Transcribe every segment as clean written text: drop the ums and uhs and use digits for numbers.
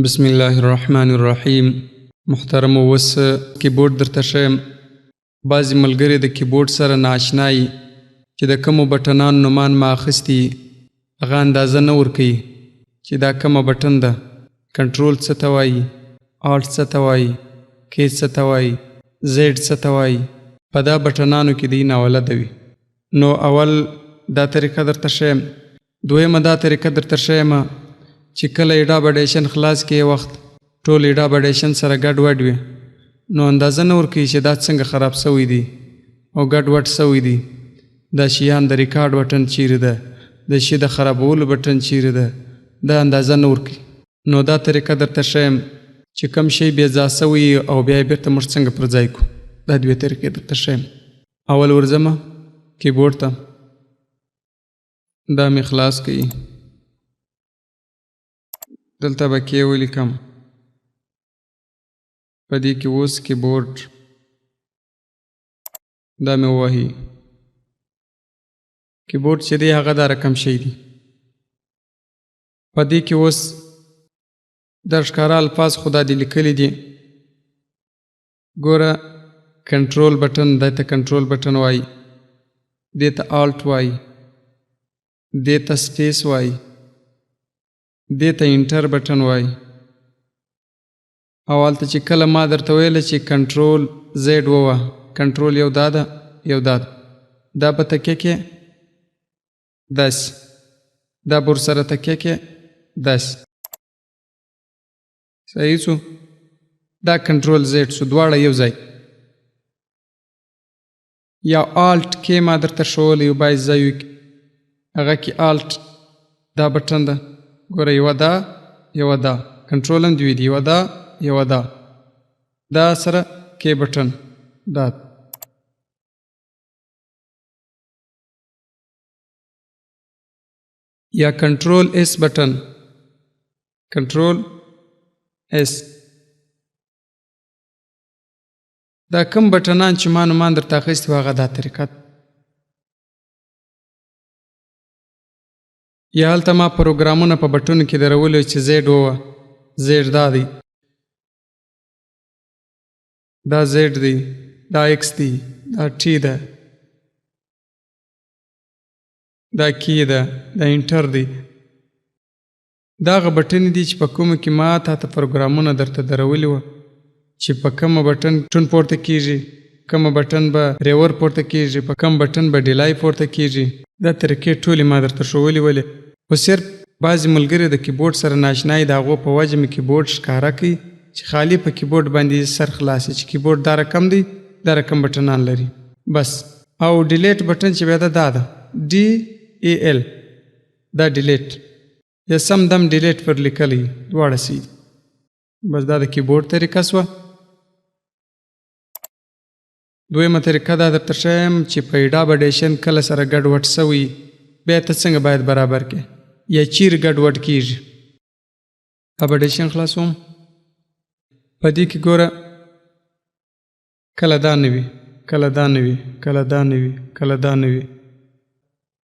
بسم الله الرحمن الرحیم. محترم اوس کیبورډ درته ښیم. بعضې ملګري د کیبورډ سره نااشنا وي چې د کومو بټنانو نومان ما اخیستي هغه اندازه نه ورکوي چې دا کومه بټن ده، کنټرول څه ته وایي، Alt څه ته وایي، K څه ته وایي، Z څه ته وایي. په دا بټنانو کې دی ناولده وي. نو اول دا طریقه درته ښیم. دویمه دا طریقه درته ښیم چې کله Adobe Audition خلاص کړې وخت ټول Adobe Audition سره ګډ وډ وي، نو اندازه نه ورکوي چې دا څنګه خراب سوی دی او ګډ وډ سوی دی. دا شیان د record button چیرې ده، د شي د خرابولو بټن چیرې ده، دا اندازه نه ورکوي. نو دا طریقه درته ښیم چې کوم شی بې ځا سوی او بیا یې بیرته موږ څنګه پر ځای کړو. دا دوې طریقې درته ښیم. اول ورځمه کیبورډ ته، دا مې خلاص کړي، دلته به K ولیکم، په دې کې اوس کیبورډ دا مې ووهي. کیبورډ چې دی هغه دا رقم شی دی. په دې کې اوس دا ښکاره الفاظ خو دا دې لیکلي دي. ګوره کنټرول بټن، دی ته کنټرول بټن وایي، دې ته Alt وایي، دې ته space وایي، دې ته enter button وایي. او هلته چې کله ما درته ویله چې control Z ووه، کنټرول یو دا ده یو دا ده، دا به تکیه کې داسې، دا به ورسره تکیه کې داسې، صحیح سو. دا control Z سو، دواړه یو ځای. یا Alt K ما درته ښوولی و باید ځای وکړي، هغه کې Alt دا بټن ده. ګوره یوه دا یوه دا، کنټرول هم دوې دي، یوه دا یوه دا، دا سره K بټن دا. یا control S button، control S. دا کوم بټنان چې ما نومان درته اخیستي وو هغه دا طریقه. یا هلته ما پروګرامونه په بټونو کې درولي چې Z ووه، Z دا دی، دا Z دی، دا X دی، دا T ده، دا K ده، دا enter دی. دا هغه بټنې دي چې په کومو کې ما تا ته پروګرامونه درته درولي وو چې په کومه بټن tone پورته کیږي، کومه بټن به reverb پورته کیږي، په کوم بټن به delay پورته کیږي. دا طریقې ټولې ما درته ښوولې ولې، خو صرف بعضې ملګري د کیبورډ سره نااشنا دي، د هغو په وجه مې کیبورډ ښکاره کوي چې خالي په کیبورډ باندې سر خلاص شي چې کیبورډ دا رقم دی، دا رقم بټنان لري بس. او delete بټن چې بیا ده دا ده D E L، دا delete یا سم دم delete پر لیکلی، دواړه صحیح دي. بس دا د کیبورډ طریقه سوه. دویمه طریقه دا درته ښیم چې په Adobe Audition کله سره ګډ وډ سوی بیا ته څنګه باید برابر کړې یا چیرې ګډ وډ کیږي. Adobe Audition خلاصوم، په دې کې ګوره کله دا نه وي، کله دا نه وي، کله دا نه وي، کله دا نه وي.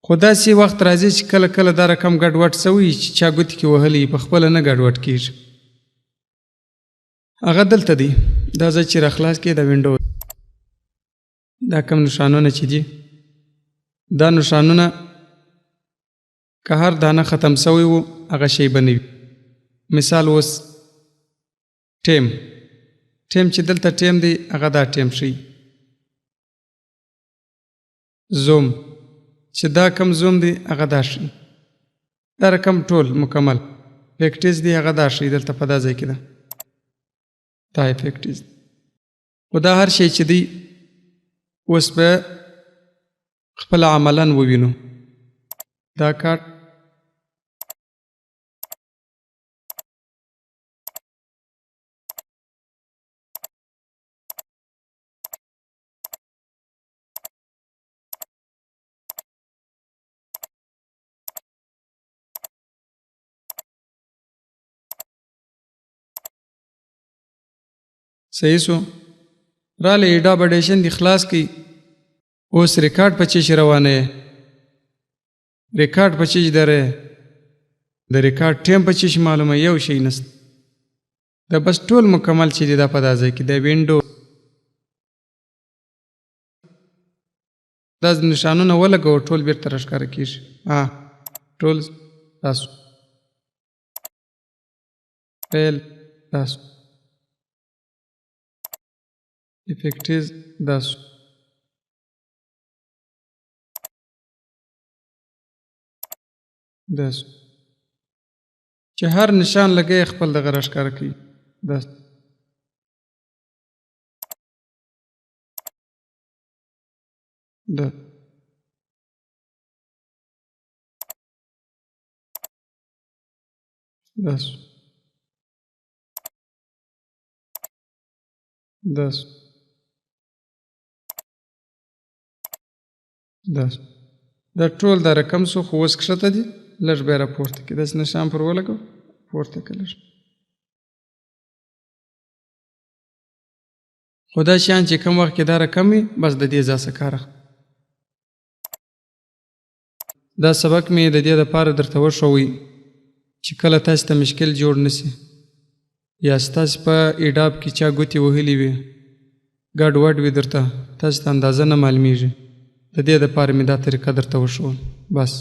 خو داسې وخت راځي چې کله کله دا رقم ګډ وډ سوی چې چا ګوتې کې وهلی په خپله نه ګډ وډ کیږي. هغه دلته دی، دا ځای چې راخلاص کړې دا window، دا کوم نشانونه چې دي دا نشانونه که هر دانه ختم سوی و هغه شی به نه وي. مثال اوس time، time چې دلته time دی هغه دا time ښیي. زوم چې دا کوم زوم دی هغه دا ښیي. دا رقم ټول مکمل effects دی هغه دا ښیي، دلته په دا ځای کې ده دا effects. خو دا هر شی چې دی اوس به خپله عملاً ووینو. دا کار صحیح سو. راله Adobe Audition دی خلاص کړي. اوس ریکارډ په چیش روانه یې، ریکارډ په چیش درې، د ریکارډ time په چیش معلومه یو شی نشته. دا بس ټول مکمل چې دی دا په دا ځای کې د وینډو دا نشانونه ولګوه، ټول بیرته راښکاره کېږي. ها ټول تاسو فعل تاسو افیکټیز داسو داسو چې هر نشان لګوي خپل دغه راښکاره کوي. داسو ده داسو داسو داسو دا ټول دا رقم سو، خو اوس کښته دي، لږ بیا راپورته کړي. داسې نشان پر ولګو، پورته کړه لږ. خو دا شیان چې کوم وخت کې دا رقم وي، بس د دې ځای څخه کار اخله. دا سبق مې د دې دپاره درته وښوی چې کله تاسې ته مشکل جوړ نه سي، یا ستاسې په ایډاب کې چا ګوتې وهلي وي، ګډ وډ وي درته، تاسې ته اندازه نه معلومیږي، د دې دپاره مې دا طریقه درته وښوله. بس.